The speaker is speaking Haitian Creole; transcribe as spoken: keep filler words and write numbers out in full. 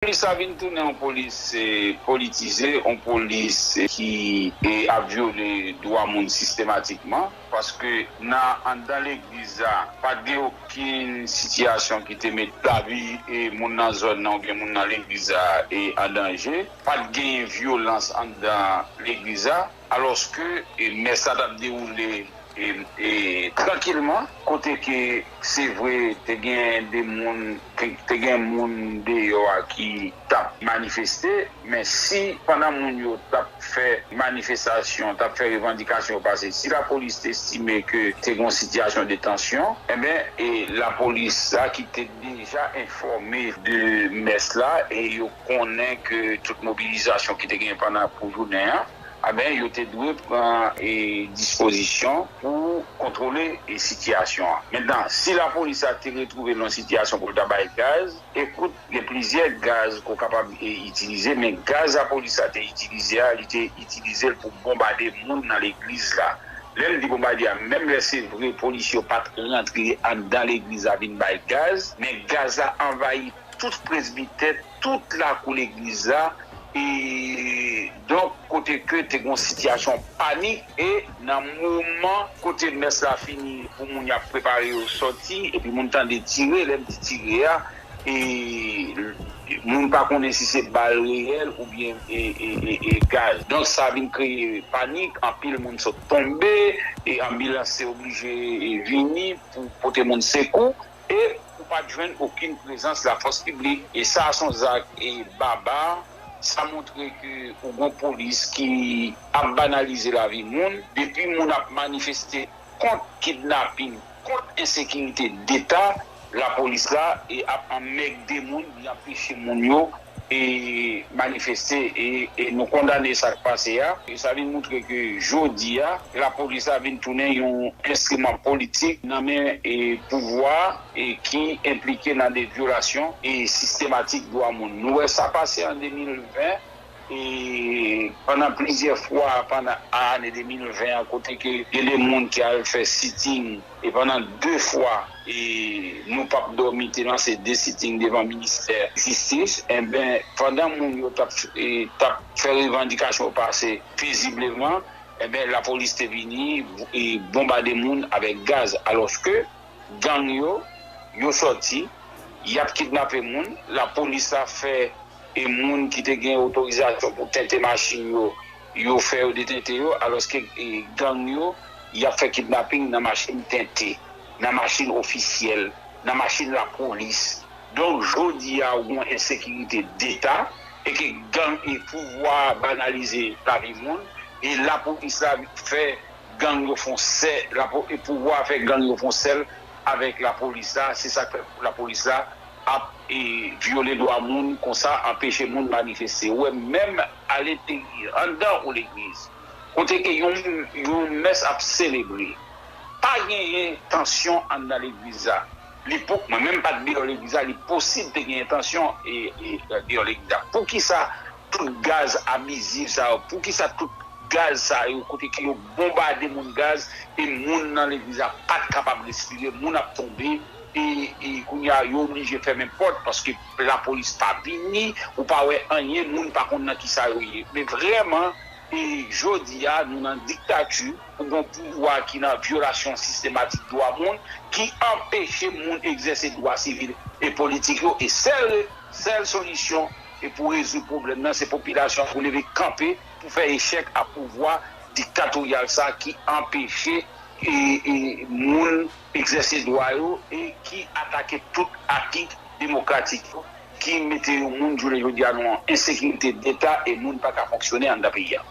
Polis la vin tounen yon polis eh, politize, yon polis ki eh, ap vyole dwa moun sistematikman. Paske nan anndan legliz la, pa t gen okenn sitiyasyon ki te met lavi eh, moun nan zòn nan oubyen moun nan legliz la eh, an danje. Pa t genyen vyolans anndan legliz la. Alòske eh, mès la t ap dewoule e, e, trankilman, kote ke se vre te gen de moun, te, te gen moun deyò a ki t ap manifeste, men si pandan moun yo t ap fè manifestasyon, t ap fè revandikasyon yo pase, si lapolis te estime ke te gen yon sitiyasyon de tansyon, enben, e lapolis la ki te deja enfòme de mès la e yo konnen ke tout mobilizasyon ki te gen pandan pou jounen an, enben, yo te dwe pran e, dispozisyon pou kontwole e, sitiyasyon an. Mentnan, si lapolis la te retwouve l nan sitiyasyon pou l ta bay gaz, ekout, gen plizyè gaz ke w kapab e, itilize, men gaz lapolis la te itilize a, li te itilize l pou bonbade moun nan legliz la. Lè m di bonbade a, menm lè se vre polis yo pa t rantre anndan legliz la vin bay gaz, men gaz la anvayi tout presbitè, tout lakou legliz la, e donk kote ke te gen yon sitiyasyon panik, e nan moman kote mès la fini pou moun y ap prepare yo sòti, epi moun tande tire, lè m di tire a, e moun pa konnen si se bal reyèl oubyen e, e, e, e gaz. Donk sa vin kreye panik, anpil moun sot tonbe, e anbilans te oblije e, vini pou pote moun sekou. E ou pa t jwenn okenn prezans lafòs piblik. E sa a se yon zak e baba. Sa montre ke ou gen yon polis ki ap banalize lavi moun. Depi moun ap manifeste kont kidnaping, kont ensekirite deta, lapolis la e ap anmègde moun, li anpeche moun yo e manifeste e, e nou kondane sa k pase a. E sa vin montre ke jodi a, lapolis la vin tounen yon enstriman politik nan men e pouvwa e ki enplike nan de vyolasyon e sistematik dwa moun. Nou wè sa pase an de mil ven e pandan plizyè fwa pandan ane de mil ven an kote ke gen de moun ki al fè siting e pandan de fwa e nou p ap dòmi te lanse de siting devan ministè jistis, enben pandan moun yo t ap e, t ap fè revandikasyon yo pase pezibleman, enben lapolis te vini e bonbade moun avèk gaz, alòske gang yo, yo sòti, y ap kidnape moun, lapolis la fè e moun ki te gen otorizasyon pou tente machin yo, yo fè yo detente yo, alòske e, gang yo, y ap fè kidnaping nan machin tente, nan machin ofisyèl, nan machin lapolis. Donk, jodi a, ou gen yon ensekirite deta, e ke gang e pouvwa a banalize lavi moun, e lapolis la fè gang yo fè yon sè, lapo, e pouvwa a fè gang yo fè yon sèl avèk lapolis la, se sa k fè lapolis la ap e, vyole dwa moun konsa, anpeche moun manifeste. Ou wè, menm aleteryè, anndan yon legliz, kote ke yon, yon mès ap selebre, pa genyen tansyon anndan legliz la. Li po, mwen menm pa t deyò legliz la, li posib te genyen tansyon e, e, deyò legliz la. Poukisa tout gaz abizif sa yo? Poukisa tout gaz sa yo, kote ke yo bonbade moun gaz e moun nan legliz la pa t kapab respire, moun ap tonbe e, e kounye a yo oblije fèmen pòt paske lapolis pa vini, ou pa wè anyen, moun pa konn nan kisa yo ye. Men vrèman, e jodi a, nou nan diktati, ou gen yon pouvwa ki nan vyolasyon sistematik dwa moun, ki anpeche moun egzèse dwa sivil e politik yo, e sèl, sèl solisyon e pou rezoud pwoblèm nan, se popilasyon an pou leve kanpe pou fè echèk a pouvwa diktatoryal sa ki anpeche e, e moun egzèse dwa yo e ki atake tout aki demokratik yo, ki mete yon moun jounen jodi a nan yon ensekirite deta e moun pa ka fonksyone anndan peyi a.